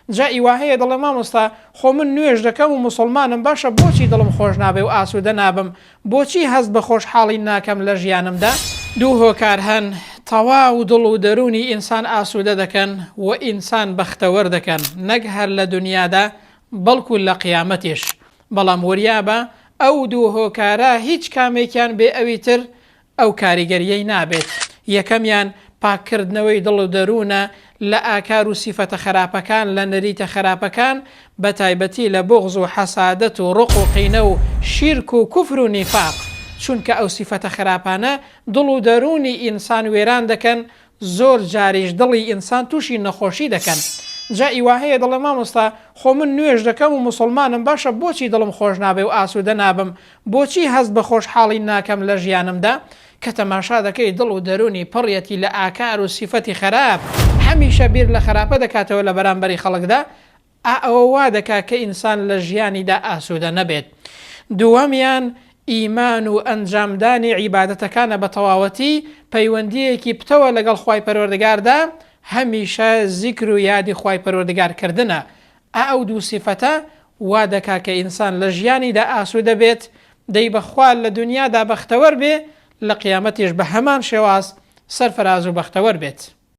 جا ئی وا هەیە دەڵێ مامۆستا خۆ من نوێژ دەکەم و موسڵمانم باشە بۆچی دڵم خۆش نابێ و ئاسوودە نابم بۆچی هەست بە خۆشحاڵی ناکەم لە ژیانمدا؟ دوو هۆکار هەن تەواو دڵ و دەروونی ئینسان ئاسوودە دەکەن و ئینسان بەختەوەر دەکەن نەک هەر لە دونیادا بەڵکو لە قیامەتیش بەڵام وریابە ئەو دوو هۆکارە هیچ کامێکیان بێ ئەوی تر ئەو کاریگەرییەی نابێت. یەکەمیان پاککردنەوەی دڵ و دەروونە لە ئاکار و سیفەتە خەراپەکان، لە نەریتە خەراپەکان، بەتایبەتی لە بوغز و حەسادەت و ڕق و قینە و شیرک و کوفر و نیفاق، چونکە ئەو سیفەتە خراپانە دڵ و دەروونی ئینسان وێران دەکەن، زۆر جاریش دڵی ئینسان تووشی نەخۆشی دەکەن. جا ئی وا هەیە دەڵێ مامۆستا خۆ من نوێژ دەکەم و موسڵمانم باشە بۆچی دڵم خۆش نابێ و ئاسوودە نابم بۆچی هەست بە خۆشحاڵی ناکەم لە ژیانمدا؟ کە تەماشا دەکەی دڵ و دەروونی پڕیەتی لە ئاکار و سیفەتی خەراپ، هەمیشە بیر لە خەراپە دەکاتەوە لە بەرامبەری خەڵکدا، ئا ئەوە وا دەکا کە ئینسان لە ژیانیدا ئاسوودە نەبێت. دووەمیان ئیمان و ئەنجامدانی عیبادەتەکانە بە تەواوەتی، پەیوەندییەکی پتەوە لەگەڵ خوای پەروەردگاردا، هەمیشە زیکر و یادی خوای پەروەردگار کردنە. ئا ئەو دوو سیفەتە وا دەکا کە ئینسان لە ژیانیدا ئاسوودە بێت، دەی بە خوا لە دونیادا بەختەوەر بێ، لە قیامەتیش بە هەمان شێواز سەرفراز و بەختەوەر بێت.